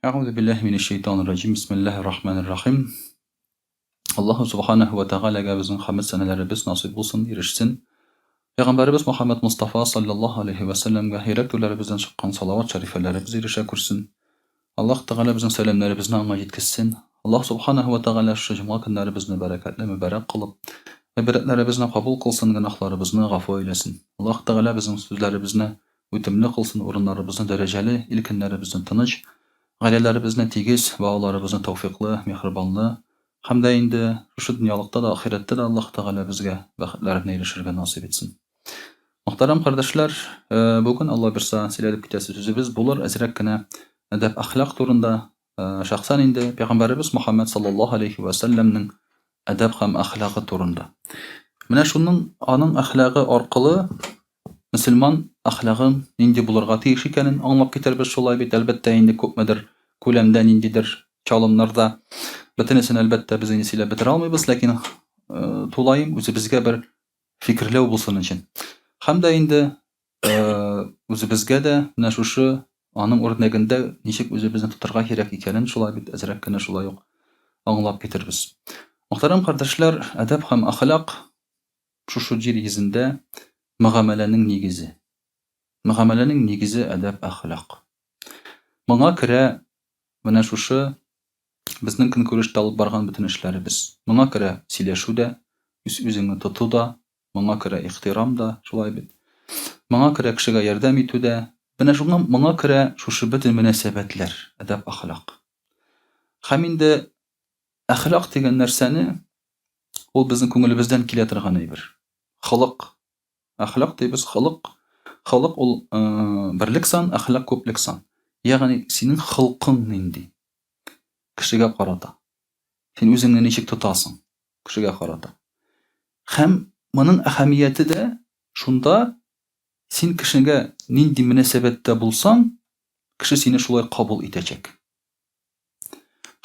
Әгъузу биллаһи минәш шәйтанир раҗим. Бисмиллаһир рахманир рахим. Аллаһу субханаһу ва тәгаләгә безнең хәмд сәнәләребез насыйп булсын, ирешсен. Пәйгамбәребез Мухаммад Мустафа саллаллаһу алейхи ва сәлләмгә йөрәк түрләребездән чыккан салават шәрифәләребез ирешә күрсен. Аллаһ Тәгалә безнең сәламнәребезне аңа җиткезсен. Аллаһ субханаһу ва тәгалә шушы җомга көннәребезне бәрәкәтле, мөбарәк кылып, гыйбадәтләребезне кабул кылсын, гөнаһларыбызны гафу әйләсен. Аллаһ Тәгалә безнең сүзләребезне Үтемле кылсын урыннарыбызны дәрәҗәле, ил-көннәребезне тыныч, гаиләләребезне тигез, балаларыбызны тәүфыйклы, миһербанлы һәм дә инде шушы дөньялыкта да, ахирәттә дә Аллаһ Тәгалә безгә бәхетләренә ирешергә насыйп итсен. Мөхтәрәм кардәшләр, бүген Алла бирса сөйләнеп китәсе сүзебез булыр әзрәк кенә әдәп-әхлак турында, шәхсән инде пәйгамбәребез Мөхәммәд саллаллаһу алейхи ва сәлләмнең әдәп һәм әхлагы турында. Менә шуның аның әхлагы аркылы Мөселман әхлагын нинди булырга тиеш икәнен аңлап китәрбез шулай бит, әлбәттә инде күпмедер күләмдә ниндидер чалымнарда бөтенесен әлбәттә без инде сөйләп бетерә алмыйбыз, ләкин тулаем үзебезгә бер фикерләү булсын өчен. Һәм дә инде үзебезгә дә менә шушы аның үрнәгендә ничек үзебезне тотарга кирәк икәнен шулай бит әзрәк кенә шулай ук аңлап китербез. Мөхтәрәм кардәшләр, әдәп һәм әхлак Шушы җир йөзендә мөгамәләнең нигезе. Мөгамәләнең нигезе әдәп-әхлак. Моңа керә менә шушы безнең көнкүрештә алып барган бөтен эшләребез. Моңа керә сөйләшү дә, үз-үзеңне тоту да, моңа керә ихтирам да, шулай бит. Моңа керә кешегә ярдәм итү дә. Менә шуңа моңа керә шушы бөтен мөнәсәбәтләр, әдәп-әхлак. Һәм инде Әхлак дигән нәрсәне ул безнең күңелебездән килә торган әйбер. Холык. Әхлак дибез, холык. Холык ул берлек сан, әхлак күплек сан. Ягъни синең холкың нинди? Кешегә карата. Син үзеңне ничек тотасың кешегә карата? Һәм моның әһәмияте дә шунда, син кешегә нинди мөнәсәбәттә булсаң, кеше сине шулай кабул итәчәк.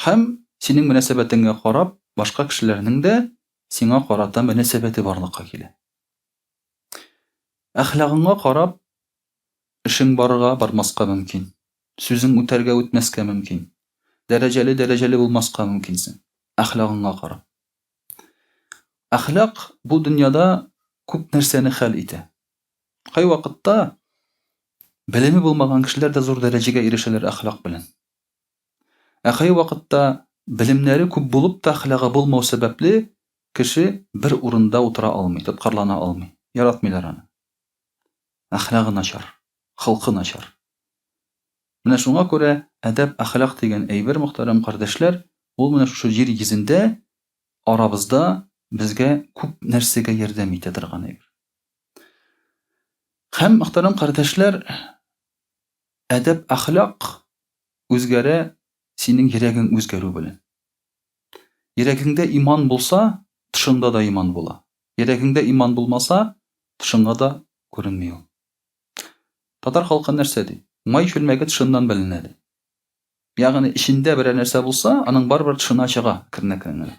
Һәм синең мөнәсәбәтеңә карап, башка кешеләрнең дә сиңа карата мөнәсәбәте барлыкка килә. Әхлагыңа карап, эшең барырга, бармаска мөмкин. Сүзең үтәргә, үтмәскә мөмкин. Дәрәҗәле, дәрәҗәле булмаска мөмкинсең. Әхлагыңа карап. Әхлак бу дөньяда күп нәрсәне хәл итә. Кайвакытта белеме булмаган кешеләр дә зур дәрәҗәгә ирешәләр әхлак белән. Ә кайвакытта белемнәре күп булып та әхлагы булмау сәбәпле, кеше бер урында утыра алмый, тоткарлана алмый. Яратмыйлар аны. Әхлагы начар, холкы начар. Менә шуңа күрә әдәп-әхлак дигән әйбер, мөхтәрәм кардәшләр, ул менә шушы җир йөзендә арабызда безгә күп нәрсәгә ярдәм итә торган әйбер. Һәм, мөхтәрәм кардәшләр, әдәп-әхлак үзгәрә синең йөрәгең үзгәрү белән. Йөрәгеңдә иман булса, тышыңда да иман була. Йөрәгеңдә иман булмаса, тышыңа да күренми ул. Татар халкы нәрсә ди? Май чүлмәге тышыннан беленә ди. Ягъни эчендә берәр нәрсә булса, аның барыбер тышына чыга кернә-керен генә.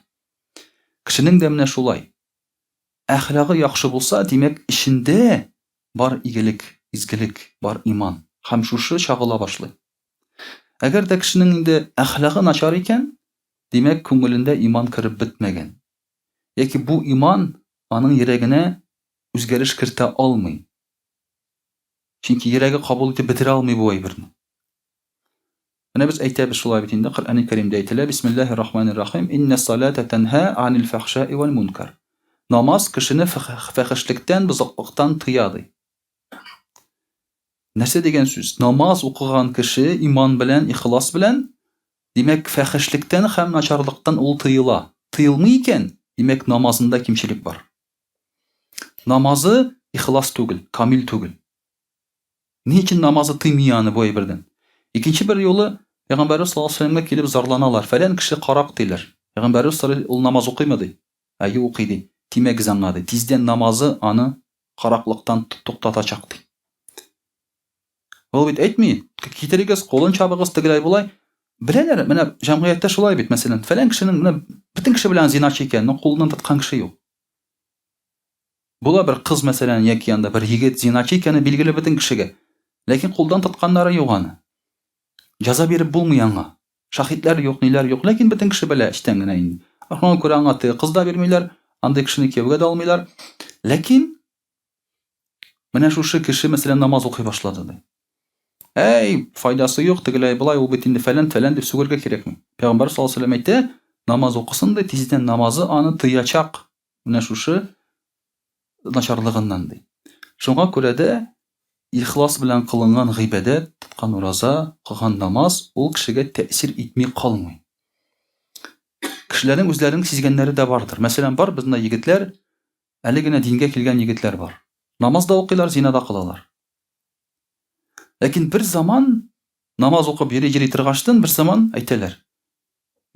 Кешенең дә менә шулай. Әхлагы яхшы булса, димәк, эчендә бар игелек, изгелек, бар иман. Һәм шушы чагыла башлый. Әгәр дә кешенең инде әхлагы начар икән, димәк, күңелендә иман кереп бетмәгән. Яки бу иман аның йөрәгенә үзгәреш кертә алмый. Чөнки йөрәге кабул итеп бетерә алмый бу әйберне. Менә без әйтәбез шулай бит инде, Коръәни Кәримдә әйтелә, Бисмиллаһир рахманир рахим, Иннә салата тәнһә анил фахшаи вәл мункар. Намаз кешене фәхешлектән, бозыклыктан тыя ди. Нәрсә дигән сүз? Намаз укыган кеше иман белән, ихлас белән, димәк, фәхешлектән һәм начарлыктан ул тыела. Тыелмый икән, димәк, намазында кимчелек бар. Намазы ихлас түгел, камил түгел. Ни өчен намазы тыймый аны бу әйбердән? Икенче бер юлы Пәйгамбәрбез саллаллаһу алейһи вәсәлләмгә килеп зарланалар. Фәлән кеше карак диләр. Пәйгамбәрбез саллаллаһу ул намаз укыймы ди? Әйе, укый ди. Тимәгез аңа ди. Тиздән намазы аны караклыктан туктатачак ди. Ул бит әйтми, китерегез, кулын чабыгыз, тегеләй болай. Беләләр, менә җәмгыятьтә шулай бит, мәсәлән, фәлән кешенең менә бөтен кеше белән зиначы икән, но кулыннан тоткан кеше юк. Була бер кыз, мәсәлән, яки анда бер егет зиначы икәне билгеле бөтен кешегә. Ләкин кулдан тотканнары юк аны. Җәза биреп булмый аңа. Шаһитләр юк, ниләр юк, ләкин бөтен кеше белә эчтән генә инде. Шуңа күрә аңа теге кыз да бирмиләр, андый кешене кияүгә дә алмыйлар. Ләкин менә шушы кеше, мәсәлән, намаз укый башлады ди. Әй, файдасы юк, тегеләй болай, ул бит инде фәлән фәлән дип сүгергә кирәкми. Пәйгамбәр саллаллаһу алейһи вәсәлләм әйтә, намаз укысын ди, тиздән намазы аны тыячак. Менә шушы начарлыгыннан ди. Шуңа күрә дә ихлас белән кылынган гыйбадәт, тоткан ураза, кылган намаз ул кешегә тәэсир итми калмый. Кешеләрнең үзләренең сизгәннәре дә бардыр. Мәсәлән, бар безнең егетләр, әле генә дингә килгән егетләр бар. Намаз да укыйлар, зина да кылалар. Ләкин бер заман намаз укып йөри-йөри торгачтын, бер заман әйтәләр,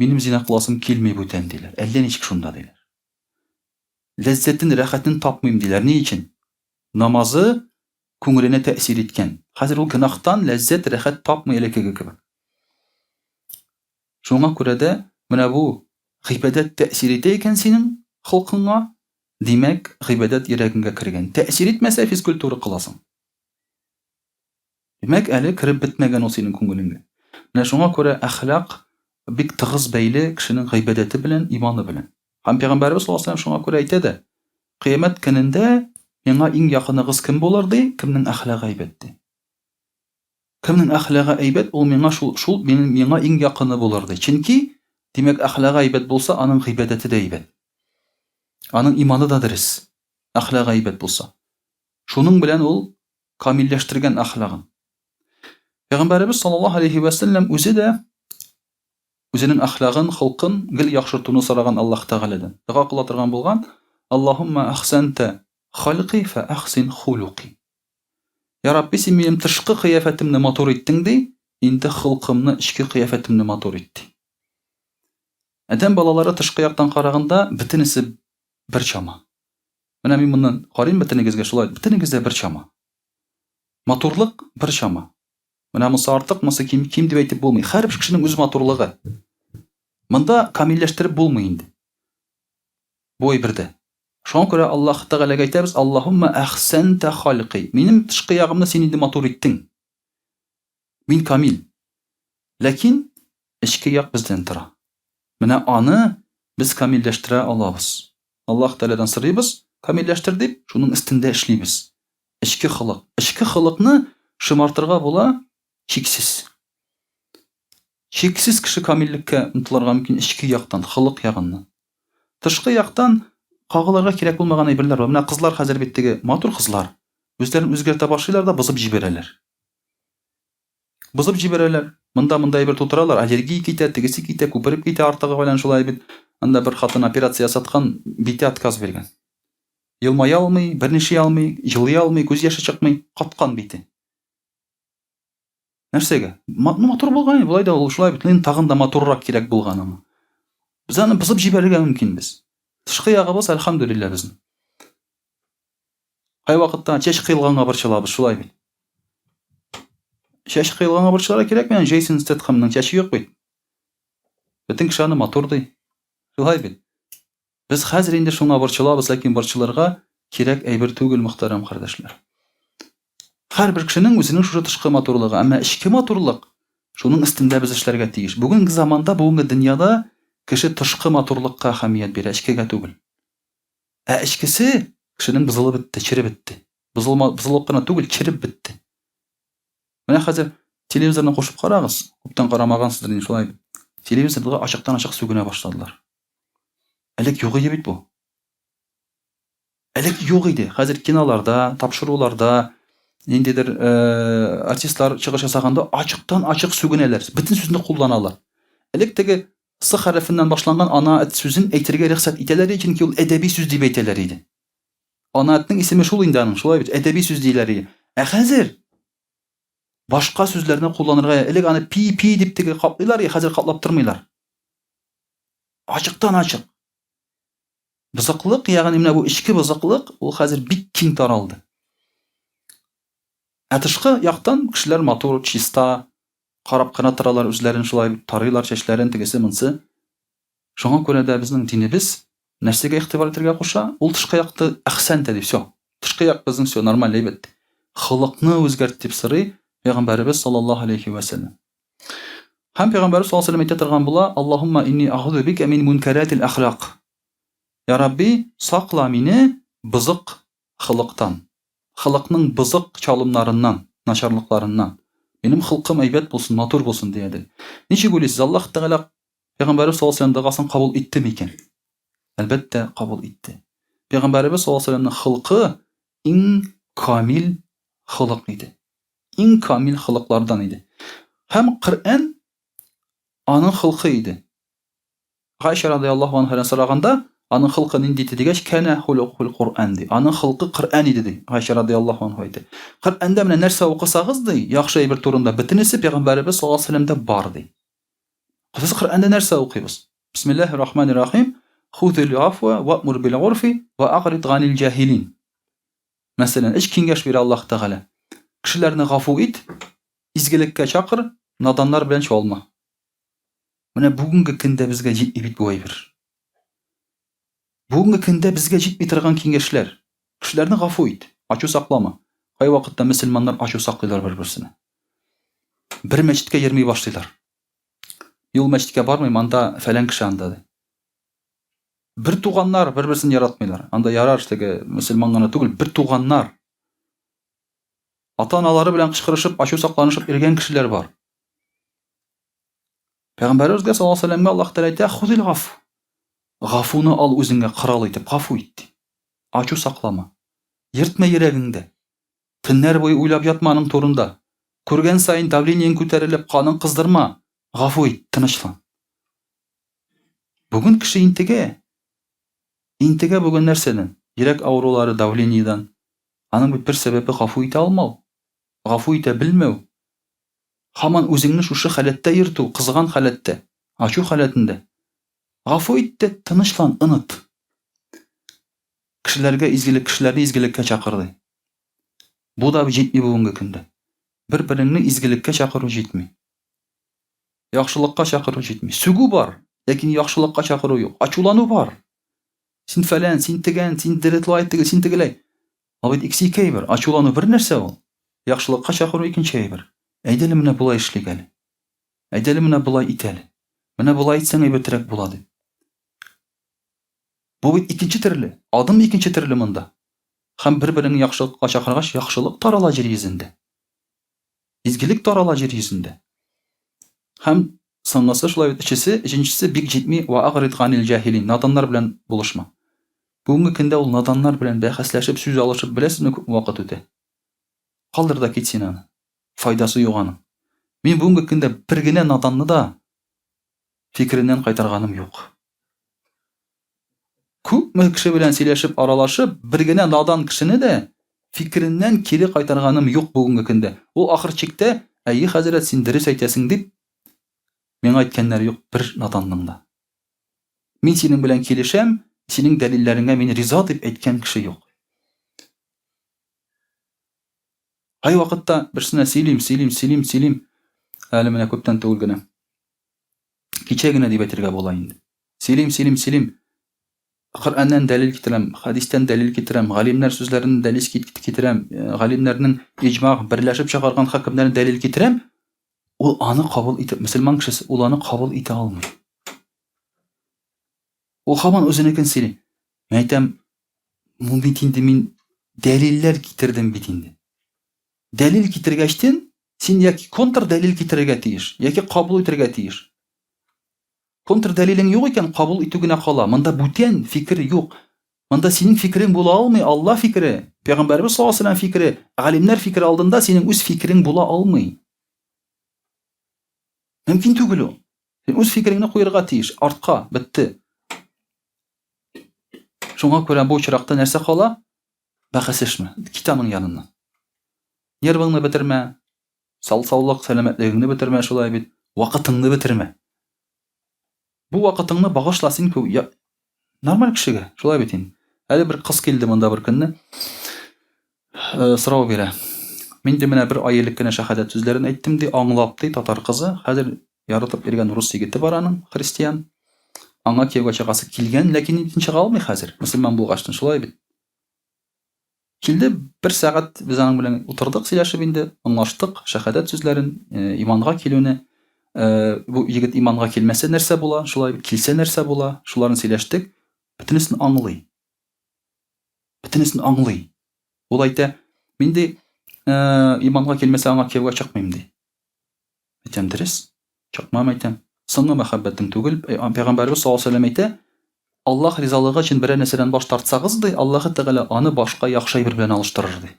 минем зина кыласым килми бүтән, диләр. Әллә ничек шунда, диләр. Ләззәтен, рәхәтен тапмыйм, диләр. Ни өчен? Намазы күңеленә тәэсир иткән. Хәзер ул гөнаһтан ләззәт, рәхәт тапмый элеккеге кебек. Шуңа күрә дә менә бу гыйбадәт тәэсир итә икән синең холкыңа, димәк, гыйбадәт йөрәгеңгә кергән. Тәэсир итмәсә, физкультура кыласың. Димәк, әле кереп бетмәгән ул синең күңелеңгә. Менә шуңа күрә әхлак бик тыгыз бәйле кешенең гыйбадәте белән, иманы белән. Һәм Пәйгамбәребез саллаллаһу алейһи ва сәлләм шуңа күрә әйтә дә, Кыямәт көнендә миңа иң якыныгыз кем булыр, ди, кемнең әхлагы әйбәт, ди. Кемнең әхлагы әйбәт, ул миңа шул, шул минем миңа иң якыны булыр, ди. Чөнки, димәк, әхлагы әйбәт булса, аның гыйбадәте дә әйбәт. Аның иманы да дөрес, әхлагы әйбәт булса. Шуның белән ул камилләштергән әхлагын. Пәйгамбәребез саллаллаһу алейхи вә сәлләм үзе дә үзенең әхлагын, холкын гел яхшыртуны сораган Аллаһ Тәгаләдән. Дога кыла торган булган, Аллаһумма әхсәнтә халки фә әхсин хулуки. Я Рабби, син минем тышкы кыяфәтемне матур иттең, ди, инде холкымны, эчке кыяфәтемне матур ит, ди. Адәм балалары тышкы яктан караганда бөтенесе бер чама. Менә мин моннан карыйм бөтенегезгә шулай, бөтенегез дә бер чама. Матурлык бер чама. Менә монысы артык, монысы ким, ким дип әйтеп булмый. Һәрбер кешенең үз матурлыгы. Монда камилләштереп булмый инде. Бу әйбердә. Шуңа күрә Аллаһ Тәгаләгә әйтәбез, Аллаһумма әхсәнтә халки. Минем тышкы ягымны син инде матур иттең. Мин камил. Ләкин эчке як бездән тора. Менә аны без камилләштерә алабыз. Аллаһ Тәгаләдән сорыйбыз, камилләштер дип, шуның өстендә эшлибез. Эчке холык. Эчке холыкны шомартырга була чиксез. Чиксез кеше камиллеккә омтылырга мөмкин эчке яктан, холык ягыннан. Тышкы яктан кагылырга кирәк булмаган әйберләр бар. Менә кызлар хәзер бит теге матур кызлар. Үзләрен үзгәртә башлыйлар да бозып җибәрәләр. Бозып җибәрәләр. Монда монда әйбер тутыралар, аллергия китә, тегесе китә, күпереп китә артыгы белән шулай бит. Анда бер хатын операция ясаткан, бите отказ биргән. Елмая алмый, берниши алмый, елый алмый, күз яше чыкмый, каткан бите. Нәрсәгә? Ну, матур булган, болай да ул шулай бит, тагын да матуррак кирәк булган аңа. Без аны бозып җибәрергә мөмкинбез. Тышкы ягыбыз, әлхәмдүлилләһ, безнең. Кайвакытта чәч кыелганга борчылабыз, шулай бит. Чәч кыелганга борчылырга кирәкми, Джейсон Стэтхэмның чәче юк бит. Бөтен кеше аны матур ди. Шулай бит. Без хәзер инде шуңа борчылабыз, ләкин борчылырга кирәк әйбер түгел, мөхтәрәм кардәшләр. Һәрбер кешенең үзенең шушы тышкы матурлыгы, әмма эчке матурлык, шуның өстендә без эшләргә тиеш. Бүгенге заманда, бүгенге дөньяда кеше тышкы матурлыкка әһәмият бирә, эчкегә түгел. Ә эчкесе кешенең бозылып бетте, череп бетте. Бозылма, бозылып кына түгел, череп бетте. Менә хәзер телевизорны кушып карагыз, күптән карамагансыздыр инде шулай. Телевизорда ачыктан-ачык сүгенә башладылар. Элек юк иде бит бу. Элек юк иде. Хәзер киноларда, тапшыруларда ниндидер э, артистлар чыгыш ясаганда ачыктан-ачык сүгенәләр. Бөтен сүзне кулланалар. Элек теге С хәрефеннән башланган ана эт сүзен әйтергә рөхсәт итәләр иде, чөнки ул әдәби сүз дип әйтәләр иде. Ана этнең исеме шул инде аның, шулай бит, әдәби сүз диләр иде. Ә хәзер башка сүзләрне кулланырга, элек аны пи-пи дип теге каплыйлар, хәзер каплап тормыйлар. Ачыктан ачык. Бозыклык, ягъни менә бу эчке бозыклык, ул хәзер бик киң таралды. Ә тышкы яктан кешеләр матур, чиста, карап кына торалар үзләрен шулай тарыйлар чәчләрен, тегесе монсы. Шуңа күрә дә безнең динебез нәрсәгә игътибар итәргә куша? Ул тышкы якты әхсәнтә дип, все. Тышкы як безнең все нормаль әйбәт. Холыкны үзгәрт дип сорый Пәйгамбәребез саллаллаһу алейхи ва сәлләм. Һәм Пәйгамбәрбез саллаллаһу алейһи ва сәлләм әйтә торган була, Аллаһумма инни агъузу бика мин мункаратил әхлак. Я Рабби, сакла мине бозык холыктан. Холыкның бозык чалымнарыннан, начарлыкларыннан. Минем холкым әйбәт булсын, матур булсын, дияде. Ничек уйлыйсыз, Аллаһ Тәгалә Пәйгамбәрбез саллаллаһу алейһи ва сәлләм догасын кабул итте микән? Әлбәттә, кабул итте. Пәйгамбәребез саллаллаһу алейһи ва сәлләмнең холкы иң камил холык иде. Иң камил холыклардан иде. Һәм Коръән аның холкы иде. Гайшә радияллаһу анһадан сораганда, аның холкы нинди иде дигәч, кәнә хулукул Коръән ди. Аның холкы Коръән иде ди. Гайшә радияллаһу анһа әйтә. Коръәндә менә нәрсә укысагыз ди, яхшы әйбер турында бөтенесе пәйгамбәребез саллаллаһу алейһи вәсәлләмдә бар ди. Без Коръәндә нәрсә укыйбыз? Бисмиллаһир рахманир рахим. Хузил афва ва'мур бил урфи ва агрид ганил җаһилин. Мәсәлән, өч киңәш бирә Аллаһ Тәгалә. Кешеләрне гафу ит, изгелеккә чакыр, наданнар белән чуалма. Менә бүгенге көндә безгә җитми бит бу әйбер. Бүгенге көндә безгә җитми торган киңәшләр. Кешеләрне гафу ит, ачу саклама. Кайвакытта мөселманнар ачу саклыйлар бер-берсенә. Бер мәчеткә йөрми башлыйлар. Мин ул мәчеткә бармыйм, анда фәлән кеше анда ди. Бер туганнар бер-берсен яратмыйлар. Анда ярар теге мөселман гына түгел, бер туганнар. Ата-аналары белән кычкырышып, ачу сакланышып йөргән кешеләр бар. Пәйгамбәребезгә саллаллаһу алейһи вәсәлләмгә Аллаһ Тәгалә әйтә, "Хузил гаф." Гафуны ал үзеңә корал итеп, гафу ит. Ди. Ачу саклама. Йөртмә йөрәгеңдә. Төннәр буе уйлап ятма аның турында. Күргән саен давлениең күтәрелеп, каның кыздырма. Гафу ит, тынычлан. Бүген кеше интегә. Интегә бүген нәрсәдән? Йөрәк авырулары, давлениедән. Аның бит бер сәбәбе гафу итә алмау. Гафу итә белмәү. Һаман үзеңне шушы халәттә йөртү, кызган халәттә, ачу халәтендә. Гафу ит тә, тынычлан, оныт. Кешеләргә изгелек, кешеләрне изгелеккә чакыр, ди. Бу да җитми бүгенге көндә. Бер-береңне изгелеккә чакыру җитми. Яхшылыкка чакыру җитми. Сүгү бар, ләкин яхшылыкка чакыру юк. Ачулану бар. Син фәлән, син тегән, син дретлай теге, син тегеләй. Ал бит икесе ике әйбер. Ачулану бер нәрсә ул. Яхшылыкка чакыру икенче әйбер. Әйдә әле менә болай эшлик әле. Әйдә әле менә болай ит әле. Менә болай итсәң әйбәтрәк була дип. Бу бит икенче төрле. Адым икенче төрле монда. Һәм бер-береңне яхшылыкка чакыргач, яхшылык тарала җир йөзендә. Изгелек тарала җир йөзендә. Һәм соңгысы шулай бит, өчесе, өченчесе бик җитми, ва агрид ганил җаһилин, наданнар белән булышма. Бүгенге көндә ул наданнар белән бәхәсләшеп, сүз алышып, беләсезме, күпме вакыт үтә. Калдыр да кит син аны. Файдасы юк аның. Мин бүгенге көндә бер генә наданны да фикереннән кайтарганым юк. Күпме кеше белән сөйләшеп, аралашып, бер генә надан кешене дә фикереннән кире кайтарганым юк бүгенге көндә. Ул ахыр чиктә, әйе, хәзрәт, син дөрес әйтәсең дип, миңа әйткәннәре юк бер наданның да. Мин синең белән килешәм, синең дәлилләреңә мин риза дип әйткән кеше юк. Кайвакытта берсенә сөйлим, сөйлим, сөйлим, сөйлим. Әле менә күптән түгел генә. Кичә генә дип әйтергә була инде. Сөйлим, сөйлим, сөйлим. Коръәннән дәлил китерәм, хәдистән дәлил китерәм, галимнәр сүзләреннән дәлил китерәм, э, галимнәрнең иҗмаг, берләшеп чыгарган хөкемнәрен дәлил китерәм. Ул аны кабул итеп, мөселман кешесе ул аны кабул итә алмый. Ул һаман үзенекен сөйли. Мин әйтәм, бу бит инде мин дәлилләр китердем бит инде. Дәлил китергәчтен, син яки контр дәлил китерергә тиеш, яки кабул итәргә тиеш. Контр дәлилең юк икән, кабул итү генә кала. Монда бүтән фикер юк. Монда синең фикерең була алмый, Алла фикере, Пәйгамбәребез саллаллаһу алейһи фикере, галимнәр фикере алдында синең үз фикерең була алмый. Мөмкин түгел ул. Син үз фикереңне куерга тиеш, артка, бетте. Шуңа күрә бу очракта нәрсә кала? Бәхәсләшмә, кит аның яныннан. Нервыңны бетермә, Сал саулык, сәламәтлегеңне бетермә шулай бит. Вакытыңны бетермә. Бу вакытыңны багышла син кү я... нормаль кешегә, шулай бит инде. Әле бер кыз килде монда бер көнне. Э, сорау бирә. Мин дә менә бер ай элек кенә шәһадәт сүзләрен әйттем ди, аңлап ди татар кызы. Хәзер яратып йөргән рус егете бар аның, христиан. Аңа кияүгә чыгасы килгән, ләкин инде чыга алмый хәзер, мөселман булгачтын, шулай бит. Килде, бер сәгать без аның белән утырдык сөйләшеп инде, аңлаштык, шәһадәт сүзләрен, э, иманга килүне. Э, бу егет иманга килмәсә нәрсә була, шулай бит, килсә нәрсә була, шуларын сөйләштек. Бөтенесен аңлый. Бөтенесен аңлый. Ул әйтә, мин ди, э, иманга килмәсә аңа кияүгә чыкмыйм ди. Әйтәм, дөрес. Чыкмам әйтәм. Соңгы мәхәббәтең түгел. Э, Пәйгамбәрбез саллаллаһу алейһи вәсәлләм әйтә, Аллаһ ризалыгы өчен берәр нәрсәдән баш тартсагыз, ди, Аллаһы Тәгалә аны башка яхшы әйбер белән алыштырыр, ди.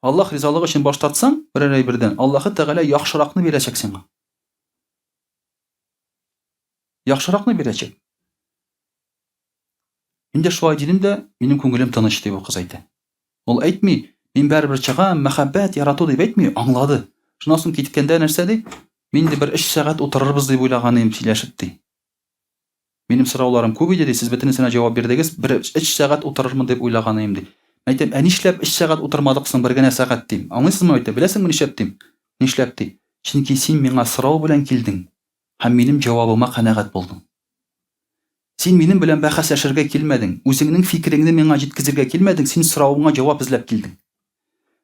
Аллаһ ризалыгы өчен баш тартсаң, берәр әйбердән, Аллаһы Тәгалә яхшыракны бирәчәк сиңа. Яхшыракны бирәчәк. Мин дә шулай дидем дә, минем күңелем тыныч, дип ул кыз әйтә. Ул әйтми, мин барыбер чыгам, мәхәббәт, ярату дип әйтми, аңлады. Шуннан соң киткәндә нәрсә ди? Мин ди бер өч сәгать утырырбыз дип уйлаган идем, сөйләшеп ди. Минем сорауларым күп иде ди, сез бөтенесенә җавап бирдегез, бер өч сәгать утырырмын дип уйлаган идем ди. Мин әйтәм, ә нишләп өч сәгать утырмадык соң, бер генә сәгать дим. Аңлыйсызмы әйтә, беләсеңме нишләп дим? Нишләп ди? Чөнки син миңа сорау белән килдең һәм минем җавабыма канәгать булдың. Син минем белән бәхәсләшергә килмәдең, үзеңнең фикереңне миңа җиткезергә килмәдең, син соравыңа җавап эзләп килдең.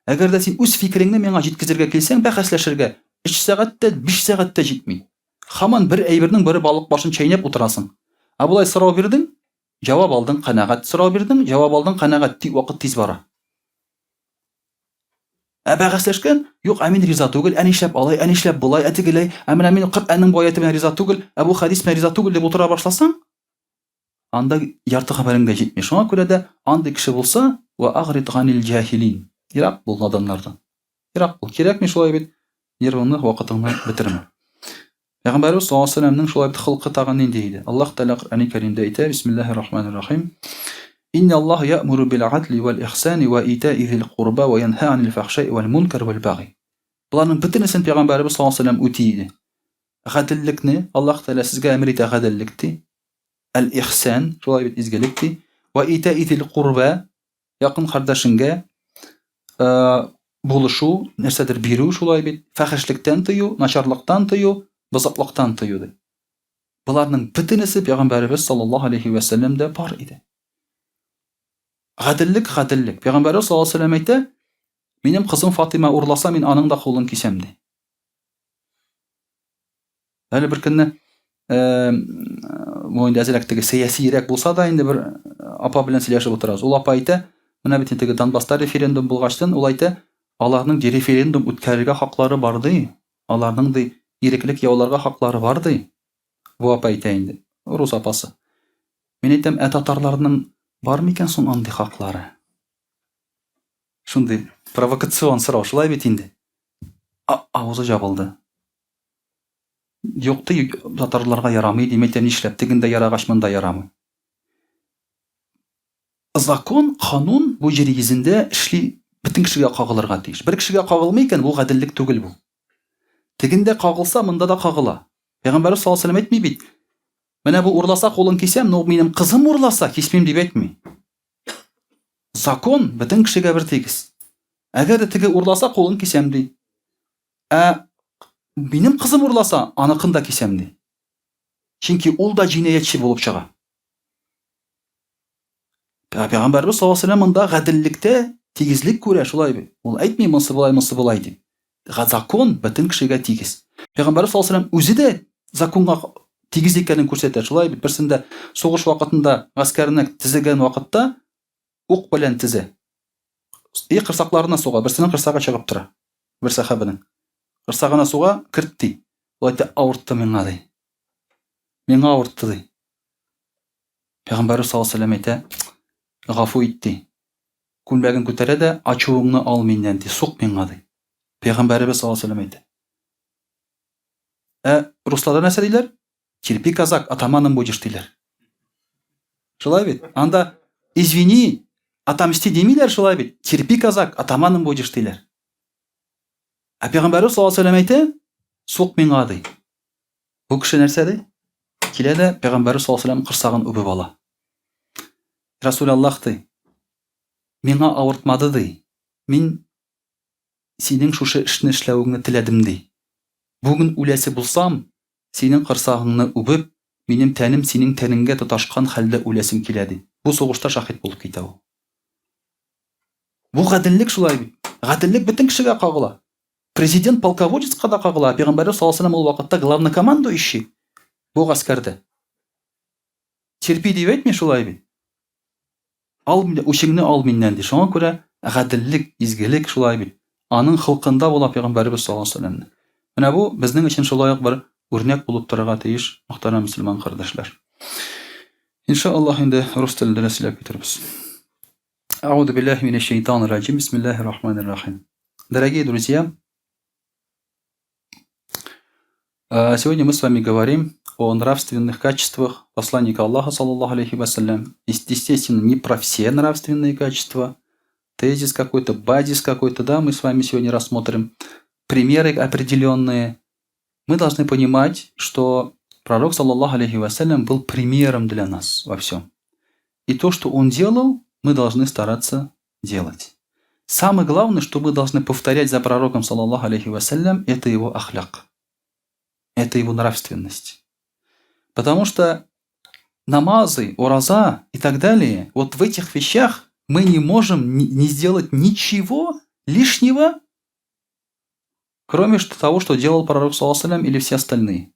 Әгәр дә син үз фикереңне миңа җиткезергә килсәң, бәхәсләшергә өч сәгать тә, биш сәгать тә җитми. Һаман бер әйбернең бер балык башын чәйнәп утырасың. Ә болай сорау бирдең, җавап алдың, канәгать. Сорау бирдең, җавап алдың, канәгать. Тик вакыт тиз бара. Ә бәхәсләшкән, юк, ә мин риза түгел, ә нишләп алай, ә нишләп болай, ә тегеләй, ә менә мин Коръәннең бу аяте белән риза түгел, ә бу хәдис белән риза түгел дип утыра башласаң, анда ярты хәбәрең дә җитми. Шуңа күрә дә андый кеше булса, ва агрид ганил җаһилин. Ерак бул наданнардан. Ерак бул. Кирәкми шулай бит. Нервыңны, вакытыңны бетермә. Пәйгамбәребез саллаллаһу алейһи вәсәлләмнең шулай бит холкы тагын нинди иде? Аллаһ Тәгалә Коръәни Кәримдә әйтә, Бисмиллаһир рахманир рахим. Инна Аллаһ я'муру бил адли вәл ихсани ва итаи зил курба ва янһа анил фахшаи вәл мункар вәл баги. Боларның бөтенесен Пәйгамбәребез саллаллаһу алейһи вәсәлләм үти иде. Гаделлекне Аллаһ Тәгалә сезгә әмер итә гаделлек ди. Әл-ихсан, шулай бит изгелек ди. Ва итаи зил курба, якын кардәшеңгә э, булышу, нәрсәдер бирү шулай бит, фәхешлектән тыю, начарлыктан тыю, бозыклыктан тыю ди. Боларның бөтенесе пәйгамбәребез саллаллаһу алейхи ва сәлләмдә бар иде. Гаделлек, гаделлек. Пәйгамбәребез саллаллаһу алейхи ва сәлләм әйтә, минем кызым Фатыйма урласа, мин аның да кулын кисәм ди. Әле бер көнне бу инде әзрәк теге сәясиерәк булса да инде бер апа белән сөйләшеп утырабыз. Ул апа әйтә, менә бит теге Донбасста референдум булгачтын, ул әйтә, аларның ди референдум үткәрергә хаклары бар ди. Аларның ди иреклек яуларга хаклары бар ди. Бу апа әйтә инде, рус апасы. Мин әйтәм, ә татарларның бар микән соң андый хаклары? Шундый провокацион сорау, шулай бит инде. Авызы җабылды. Юк ди, татарларга ярамый ди, әйтәм, нишләп, тегендә ярагач, монда ярамый. Закон, канун бу җир йөзендә эшли, бөтен кешегә кагылырга тиеш. Бер кешегә кагылмый икән, бу гаделлек түгел бу. Тегендә кагылса, монда да кагыла. Пәйгамбәрбез саллаллаһу алейһи вәсәлләм әйтми бит. Менә бу урласа кулын кисәм, но минем кызым урласа, кисмим дип әйтми. Закон бөтен кешегә бер тигез. Әгәр дә теге урласа, кулын кисәм ди. Ә минем кызым урласа, аныкын да кисәм ди. Чөнки ул да җинаятьче булып чыга. Пәйгамбәрбез саллаллаһу алейһи монда гаделлектә тигезлек күрә, шулай бит. Ул әйтми, монсы болай, монсы болай дип. Закон бөтен кешегә тигез. Пәйгамбәрбез саллаллаһу алейһи үзе дә законга тигез икәнен күрсәтә, шулай бит. Берсендә сугыш вакытында гаскәрне тезегән вакытта ук белән тезә. И кырсакларына суга, берсенең кырсагы чыгып тора. Бер сәхабәнең. Кырсагына суга, керт ди. Ул әйтә, авыртты миңа ди. Миңа авыртты ди. Пәйгамбәрбез саллаллаһу алейһи әйтә, гафу ит ди. Күлмәген күтәрә дә, ачуыңны ал миннән ди, сук миңа ди. Пәйгамбәребез саллаллаһу алейһи әйтә. Ә русларда нәрсә диләр? Терпи, казак, атаманом будешь диләр. Шулай бит? Анда извини, отомсти димиләр шулай бит. Терпи, казак, атаманом будешь диләр. Ә пәйгамбәрбез саллаллаһу алейһи әйтә, сук миңа ди. Бу кеше нәрсә ди? Килә дә пәйгамбәрбез саллаллаһу алейһи корсагын үбеп ала. Расул Аллаһ ди, миңа авыртмады ди. Мин синең шушы эшне эшләвеңне теләдем ди. Бүген үләсе булсам, Синең корсагыңны үбеп, минем тәнем синең тәнеңгә тоташкан хәлдә үләсем килә, ди. Бу сугышта шаһит булып китә ул. Бу гаделлек шулай бит. Гаделлек бөтен кешегә кагыла. Президент полководецка да кагыла. Пәйгамбәрбез саллаллаһу алейһи ул вакытта главнокомандующий бу гаскәрдә. Терпи дип әйтми шулай бит. Ал үчеңне ал миннән ди. Шуңа күрә гаделлек, изгелек шулай бит. Аның холкында була пәйгамбәрбез саллаллаһу алейһи вәсәлләмнең. Менә бу безнең өчен шулай ук бер үрнәк булып торырга тиеш, мөхтәрәм мөселман кардәшләр. Иншаллаһ инде рус телендә дә сөйләп китербез. Әгъузу биллаһи минәш шәйтанир раҗим. Бисмиллаһир рахманир рахим. Дорогие друзья, сегодня мы с вами говорим о нравственных качествах посланника Аллаха, саллаллаху алейхи вассалям. Естественно, не про все нравственные качества, тезис какой-то, базис какой-то, да, мы с вами сегодня рассмотрим примеры определенные. Мы должны понимать, что пророк, саллаллаху алейхи вассалям, был примером для нас во всем. И то, что он делал, мы должны стараться делать. Самое главное, что мы должны повторять за пророком, саллаллаху алейхи вассалям, это его ахляк. Это его нравственность. Потому что намазы, ураза и так далее, вот в этих вещах мы не можем не сделать ничего лишнего, кроме того, что делал пророк, саллаллаху алейхи или все остальные.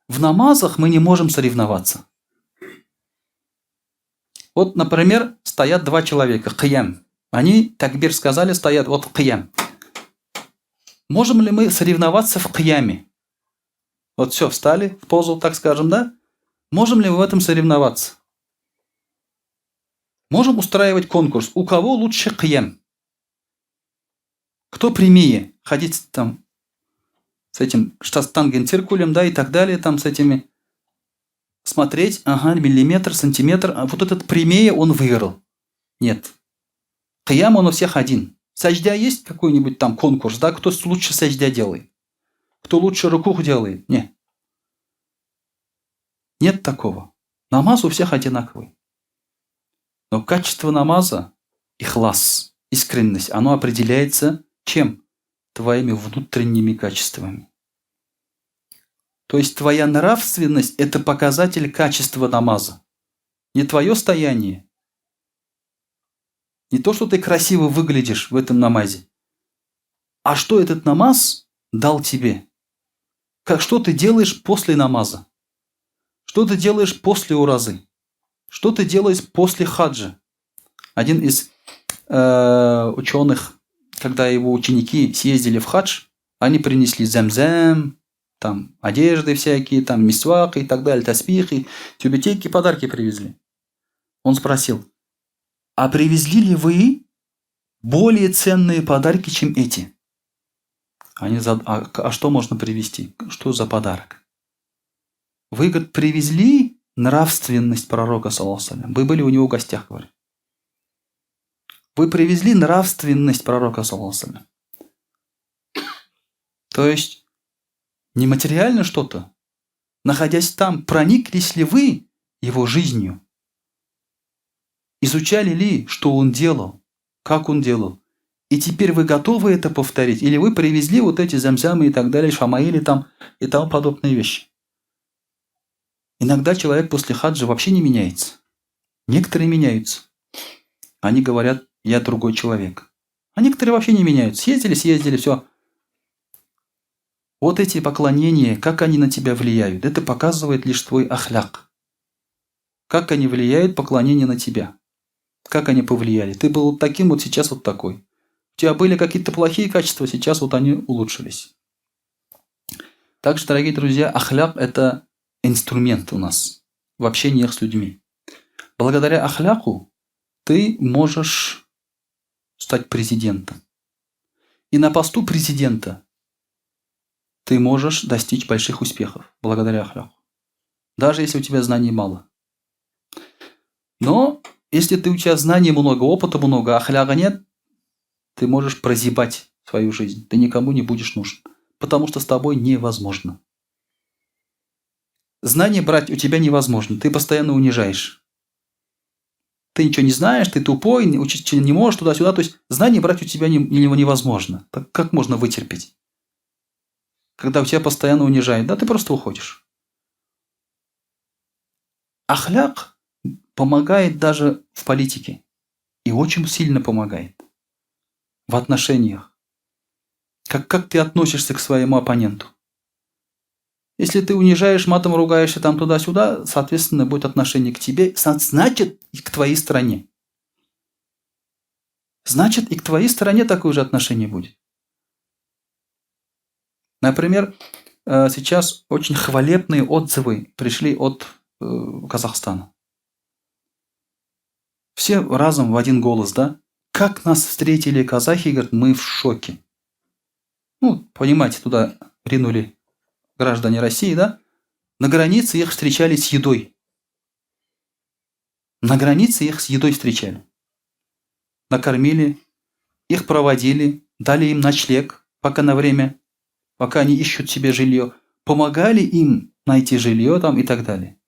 В намазах мы не можем соревноваться. Вот, например, стоят два человека, киям. Они, такбир сказали, стоят, вот киям. Можем ли мы соревноваться в кияме? Вот все, встали в позу, так скажем, да? Можем ли мы в этом соревноваться? Можем устраивать конкурс. У кого лучше киям? Кто прямее? Ходить там с этим штангенциркулем, да, и так далее, там с этими смотреть, ага, миллиметр, сантиметр, а вот этот прямее он выиграл. Нет. Киям он у всех один. Саждя есть какой-нибудь там конкурс, да, кто лучше саждя делает? Кто лучше рукух делает? Нет. Нет такого. Намаз у всех одинаковый. Но качество намаза, ихлас, искренность, оно определяется чем? Твоими внутренними качествами. То есть твоя нравственность – это показатель качества намаза. Не твое стояние, не то, что ты красиво выглядишь в этом намазе, а что этот намаз дал тебе. Как, что ты делаешь после намаза? Что ты делаешь после уразы? Что ты делаешь после хаджа? Один из ученых, когда его ученики съездили в хадж, они принесли замзам, там одежды всякие, там мисвак и так далее, таспихи, тюбетейки, подарки привезли. Он спросил, а привезли ли вы более ценные подарки, чем эти? Они зад... а что можно привезти? Что за подарок? Вы, говорит, привезли нравственность пророка, саллаллаху Вы были у него в гостях, говорит. Вы привезли нравственность пророка, саллаллаху То есть, не материально что-то. Находясь там, прониклись ли вы его жизнью? Изучали ли, что он делал, как он делал? И теперь вы готовы это повторить? Или вы привезли вот эти замзамы и так далее, шамаили там и тому подобные вещи? Иногда человек после хаджа вообще не меняется. Некоторые меняются. Они говорят, я другой человек. А некоторые вообще не меняются. Съездили, съездили, все. Вот эти поклонения, как они на тебя влияют, это показывает лишь твой ахляк. Как они влияют, поклонение на тебя. Как они повлияли? Ты был таким, вот сейчас вот такой. У тебя были какие-то плохие качества, сейчас вот они улучшились. Также, дорогие друзья, ахляк – это инструмент у нас в общениях с людьми. Благодаря ахляку ты можешь стать президентом. И на посту президента ты можешь достичь больших успехов благодаря ахляку. Даже если у тебя знаний мало. Но если ты, у тебя знаний много, опыта много, а ахляга нет, ты можешь прозябать свою жизнь. Ты никому не будешь нужен. Потому что с тобой невозможно. Знания брать у тебя невозможно. Ты постоянно унижаешь. Ты ничего не знаешь, ты тупой, учить не можешь туда-сюда. То есть знания брать у тебя невозможно. Так как можно вытерпеть? Когда у тебя постоянно унижают, да, ты просто уходишь. Ахляк помогает даже в политике. И очень сильно помогает. В отношениях. Как ты относишься к своему оппоненту? Если ты унижаешь, матом ругаешься там туда-сюда, соответственно, будет отношение к тебе, значит, и к твоей стране. Значит, и к твоей стране такое же отношение будет. Например, сейчас очень хвалебные отзывы пришли от Казахстана. Все разом в один голос, да? Как нас встретили казахи, говорят, мы в шоке. Ну, понимаете, туда ринули граждане России, да? На границе их встречали с едой. На границе их с едой встречали. Накормили, их проводили, дали им ночлег, пока на время, пока они ищут себе жилье, помогали им найти жилье там и так далее.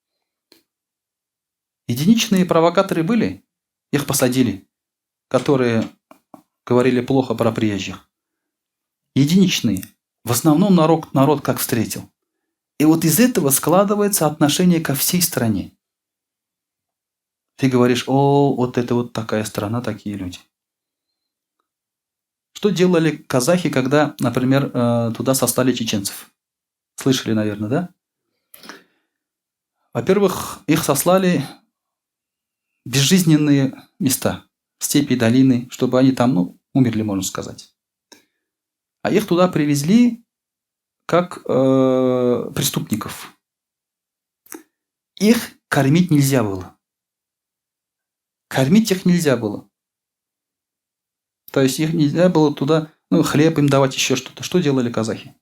Единичные провокаторы были, их посадили, которые говорили плохо про приезжих. Единичные. В основном народ как встретил. И вот из этого складывается отношение ко всей стране. Ты говоришь, о, вот это вот такая страна, такие люди. Что делали казахи, когда, например, туда сослали чеченцев? Слышали, наверное, да? Во-первых, их сослали в безжизненные места, степи, долины, чтобы они там, умерли, можно сказать. А их туда привезли как преступников. Их кормить нельзя было. Кормить их нельзя было. То есть их нельзя было туда, хлеб им давать, еще что-то. Что делали казахи?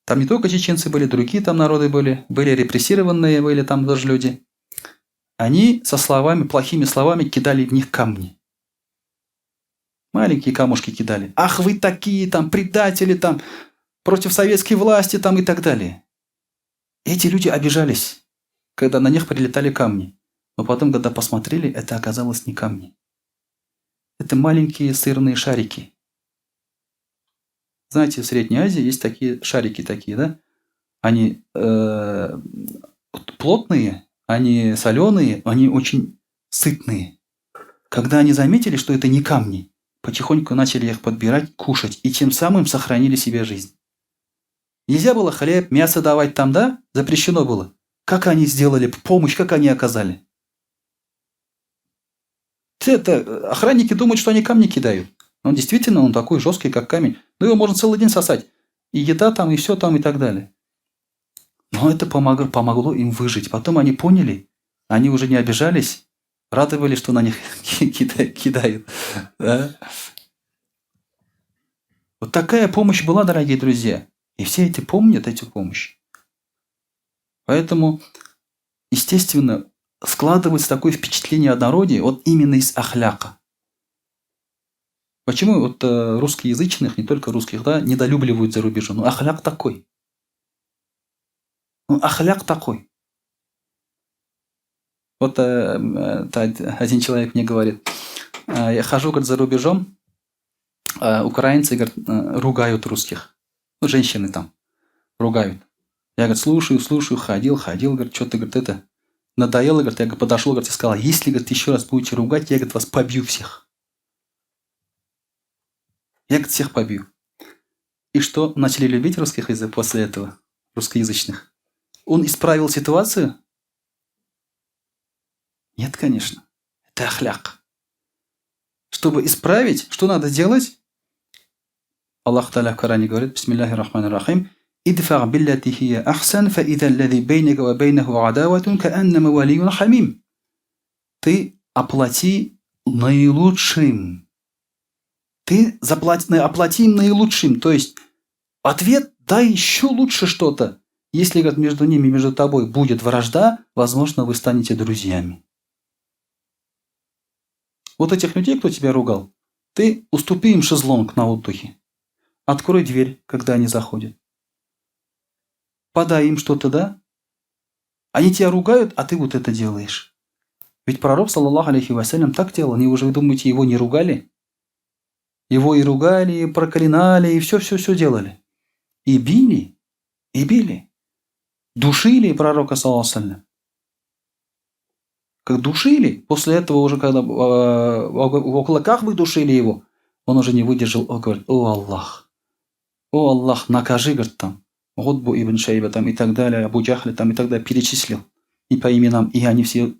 Там не только чеченцы были, другие там народы были, были репрессированные, были там даже люди. Они плохими словами кидали в них камни. Маленькие камушки кидали. Ах, вы такие там предатели, там, против советской власти там, и так далее. Эти люди обижались, когда на них прилетали камни. Но потом, когда посмотрели, это оказалось не камни. Это маленькие сырные шарики. Знаете, в Средней Азии есть такие шарики такие, да? Они плотные, они соленые, они очень сытные. Когда они заметили, что это не камни, потихоньку начали их подбирать, кушать, и тем самым сохранили себе жизнь. Нельзя было хлеб, мясо давать там, да? Запрещено было. Как они сделали помощь, как они оказали? Это, охранники думают, что они камни кидают. Он действительно, он такой жесткий, как камень. Но его можно целый день сосать. И еда там, и все там, и так далее. Но это помогло им выжить. Потом они поняли, они уже не обижались, радовались, что на них кидают. Да? Вот такая помощь была, дорогие друзья. И все эти помнят эту помощь. Поэтому, естественно, складывается такое впечатление о народе вот именно из ахляка. Почему русскоязычных, не только русских, да, недолюбливают за рубежом? Ахляк такой. Ахляк такой. Вот один человек мне говорит, я хожу, говорит, за рубежом, украинцы, говорит, ругают русских. Женщины там ругают. Я, говорит, слушаю, слушаю, ходил, ходил, говорит, что ты, говорит, это, надоело, говорит, я, говорит, подошел, говорит, и сказал, если, говорит, еще раз будете ругать, я, говорит, вас побью всех. Я, говорит, всех побью. И что, начали любить русских язык после этого, русскоязычных? Он исправил ситуацию? Нет, конечно. Это ахляк. Чтобы исправить, что надо делать? Аллах Тааля в Коране говорит, бисмиллахи рахмани рахим, «Идфа биллати хия ахсан, фа иза аллази бейнака ва бейнаху адаватун кааннама валийюн хамим». Ты оплати наилучшим. Ты оплати им наилучшим. То есть ответ дай еще лучше что-то. Если, говорит, между ними, между тобой будет вражда, возможно, вы станете друзьями. Вот этих людей, кто тебя ругал, ты уступи им шезлонг на отдыхе. Открой дверь, когда они заходят. Подай им что-то, да? Они тебя ругают, а ты вот это делаешь. Ведь пророк, саллаллаху алейхи вассалям, так делал. Они уже, вы думаете, его не ругали? Его и ругали, и проклинали, и все-все-все делали. И били, и били. Душили пророка, саллаллаху алейхи вассалям. Как душили, после этого уже, когда около Кахбы душили его, он уже не выдержал, он говорит, о Аллах, О Аллах, накажи, говорит, там, Утбу ибн Шайба там и так далее, Абу Джахля там и так далее, перечислил. И по именам, и они все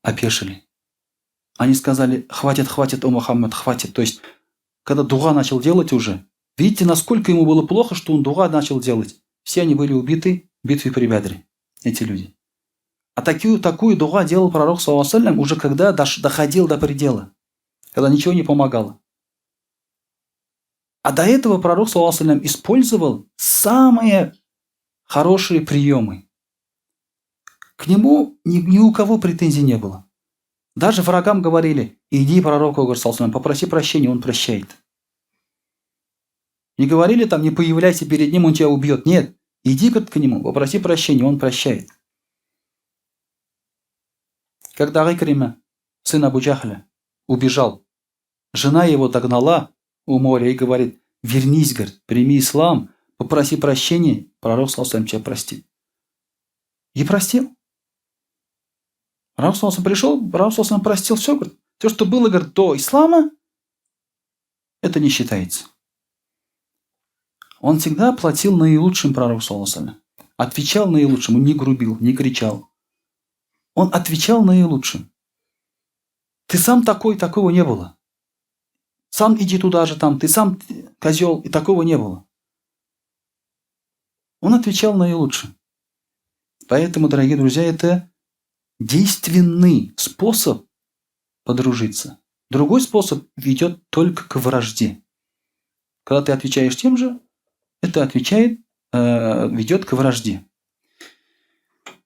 опешили. Они сказали, хватит, хватит, о Мухаммад, хватит. То есть, когда дуа начал делать уже, видите, насколько ему было плохо, что он дуа начал делать. Все они были убиты в битве при Бадре, эти люди. А такую дуа делал пророк, саллаллаху алейхи ва саллям, уже когда доходил до предела, когда ничего не помогало. А до этого пророк, саллаллаху алейхи ва саллям, использовал самые хорошие приемы. К нему ни у кого претензий не было. Даже врагам говорили, иди пророку, говорит, саллаллаху алейхи ва саллям, попроси прощения, он прощает. Не говорили там, не появляйся перед ним, он тебя убьет. Нет, иди, говорит, к нему, попроси прощения, он прощает. Когда Икрима, сын Абу Джахля, убежал, жена его догнала у моря и говорит, вернись, говорит, прими ислам, попроси прощения, пророк, саллаллаху алейхи ва саллям, тебя простит. И простил. Пророк, саллаллаху алейхи ва саллям, пришел, пророк, саллаллаху алейхи ва саллям, простил все, говорит, все, что было, говорит, до ислама, это не считается. Он всегда платил наилучшим, пророк, саллаллаху алейхи ва саллям. Отвечал наилучшим, он не грубил, не кричал. Он отвечал наилучшим. Ты сам такой, такого не было. Сам иди туда же, там, ты сам козел, и такого не было. Он отвечал наилучшим. Поэтому, дорогие друзья, это действенный способ подружиться. Другой способ ведет только к вражде. Когда ты отвечаешь тем же, это ведет к вражде.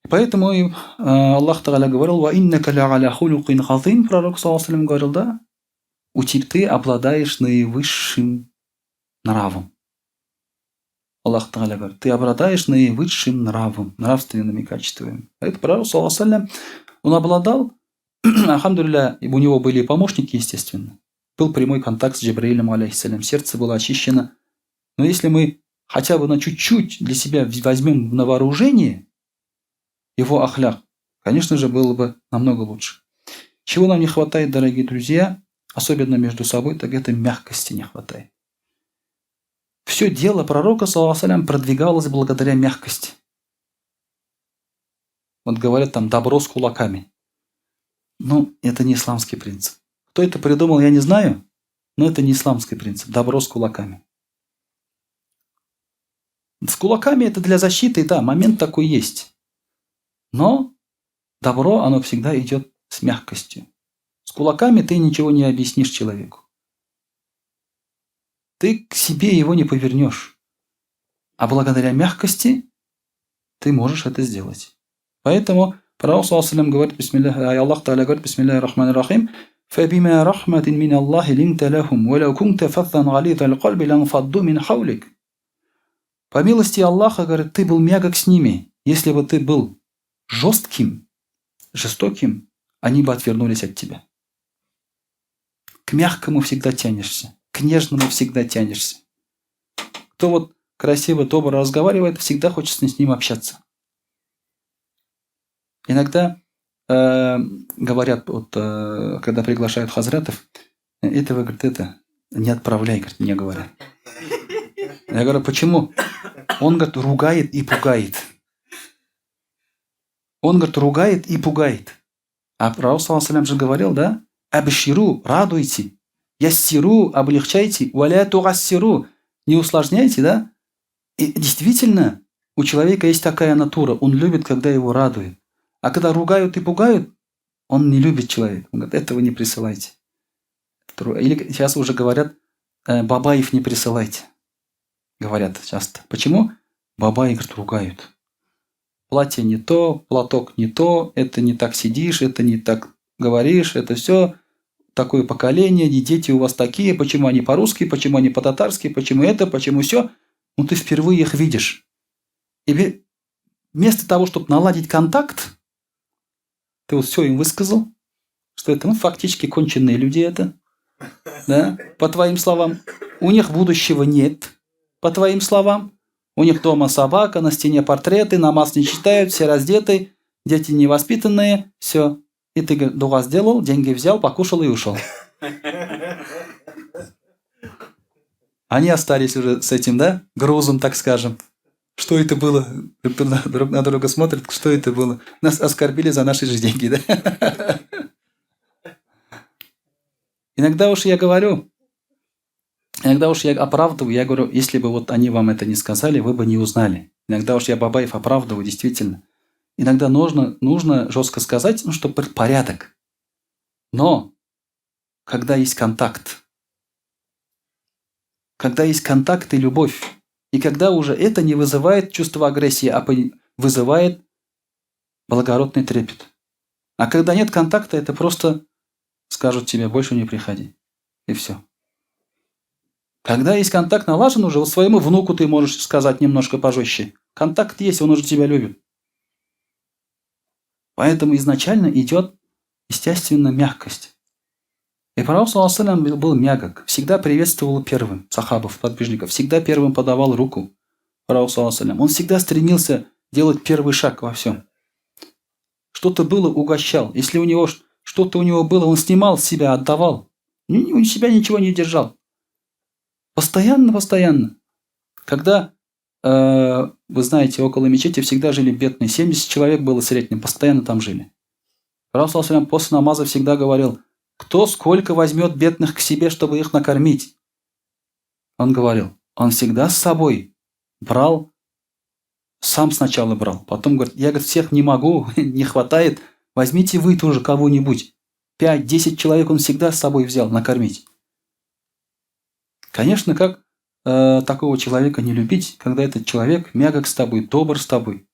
Поэтому и Аллах Тааля говорил, «Ва иннака ля аля хулюкин азим», пророк, саллаллаху алейхи ва саллям, говорил, да, у тебя ты обладаешь наивысшим нравом. Аллах Тааля говорит, ты обладаешь наивысшим нравом, нравственными качествами. Поэтому пророк, саллаллаху алейхи ва саллям, он обладал, альхамдулилля, у него были помощники, естественно. Был прямой контакт с Джабраилем, алейхиссалям, сердце было очищено. Но если мы хотя бы на чуть-чуть для себя возьмем на вооружение его ахляк, конечно же, было бы намного лучше. Чего нам не хватает, дорогие друзья, особенно между собой, так это мягкости не хватает. Все дело пророка, саллаллаху алейхи ва саллям, продвигалось благодаря мягкости. Вот говорят там добро с кулаками. Это не исламский принцип. Кто это придумал, я не знаю, но это не исламский принцип. Добро с кулаками. С кулаками это для защиты, да, момент такой есть. Но добро, оно всегда идет с мягкостью. С кулаками ты ничего не объяснишь человеку. Ты к себе его не повернешь. А благодаря мягкости ты можешь это сделать. Поэтому пророк, саллаллаху алейхи ва саллям, говорит, бисмиллах, Аллах Тааля говорит, бисмиллахи рахмани рахим, «Фабима рахматин мин Аллахи линта лахум, ва лау кунта фаззан гализал кальби ланфадду мин хаулик». По милости Аллаха, говорит, ты был мягок с ними. Если бы ты был жестким, жестоким, они бы отвернулись от тебя. К мягкому всегда тянешься, к нежному всегда тянешься. Кто красиво, добро разговаривает, всегда хочется с ним общаться. Иногда говорят, когда приглашают хазратов, этого, говорит, это не отправляй, говорит, мне говорят. Я говорю, почему? Он, говорит, ругает и пугает. Он, говорит, ругает и пугает. А пророк, саллаллаху алейхи ва саллям, же говорил, да? Абширу, радуйте. Яссиру, облегчайте. Валя тугассиру, не усложняйте, да? И действительно, у человека есть такая натура. Он любит, когда его радуют. А когда ругают и пугают, он не любит человека. Он говорит, этого не присылайте. Или сейчас уже говорят, бабаев не присылайте. Говорят часто. Почему? Бабаи, говорит, ругают. Платье не то, платок не то, это не так сидишь, это не так говоришь, это все такое поколение, не дети у вас такие, почему они по-русски, почему они по-татарски, почему это, почему все. Ты впервые их видишь. И вместо того, чтобы наладить контакт, ты все им высказал, что это, фактически конченые люди это, да, по твоим словам. У них будущего нет, по твоим словам. У них дома собака, на стене портреты, намаз не читают, все раздеты, дети невоспитанные, все. И ты, говорит, дуа сделал, деньги взял, покушал и ушел. Они остались уже с этим, да, грузом, так скажем. Что это было? Друг на друга смотрят, что это было? Нас оскорбили за наши же деньги, да? Иногда уж я говорю, иногда уж я оправдываю, я говорю, если бы вот они вам это не сказали, вы бы не узнали. Иногда уж я бабаев оправдываю, действительно. Иногда нужно жестко сказать, ну, чтобы порядок. Но когда есть контакт, когда есть контакт и любовь, и когда уже это не вызывает чувство агрессии, а вызывает благородный трепет. А когда нет контакта, это просто скажут тебе, больше не приходи. И все. Когда есть контакт налажен уже, вот своему внуку ты можешь сказать немножко пожестче. Контакт есть, он уже тебя любит. Поэтому изначально идет, естественно, мягкость. И пророк, саллаллаху алейхи был мягок, всегда приветствовал первым сахабов, подвижников, всегда первым подавал руку. Пророк, саллаллаху алейхи. Он всегда стремился делать первый шаг во всем. Что-то было, угощал. Если у него что-то у него было, он снимал с себя, отдавал. У себя ничего не держал. Постоянно, постоянно. Когда, вы знаете, около мечети всегда жили бедные, 70 человек было в среднем, постоянно там жили. Пророк, саллаллаху алейхи, после намаза всегда говорил, кто сколько возьмет бедных к себе, чтобы их накормить? Он говорил, он всегда с собой брал, сам сначала брал. Потом говорит, я, говорит, всех не могу, не хватает, возьмите вы тоже кого-нибудь. 5-10 человек он всегда с собой взял накормить. Конечно, как такого человека не любить, когда этот человек мягок с тобой, добр с тобой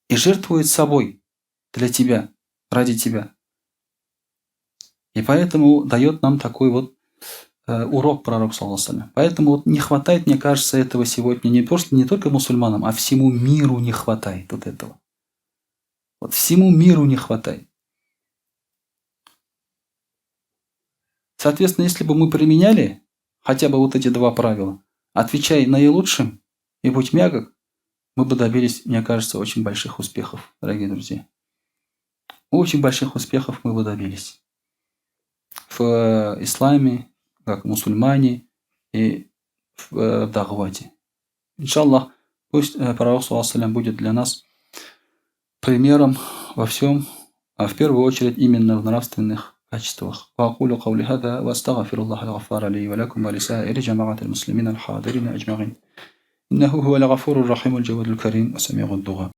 и жертвует собой для тебя, ради тебя. И поэтому дает нам такой вот урок пророк, саллаллаху алейхи. Поэтому вот не хватает, мне кажется, этого сегодня не просто не только мусульманам, а всему миру не хватает вот этого. Вот всему миру не хватает. Соответственно, если бы мы применяли хотя бы вот эти два правила, отвечай наилучшим и будь мягок, мы бы добились, мне кажется, очень больших успехов, дорогие друзья. Очень больших успехов мы бы добились. В исламе, как мусульмане, и в дагвате. Иншаллах, пусть пророк, саллаллаху алейхи, будет для нас примером во всем, а в первую очередь именно в нравственных качествах. وأقول قولي هذا وأستغفر الله الغفار لي ولكم ولسائر جماعة المسلمين الحاضرين أجمعين. إنه هو الغفور الرحيم الجواد الكريم وسميع الدعاء.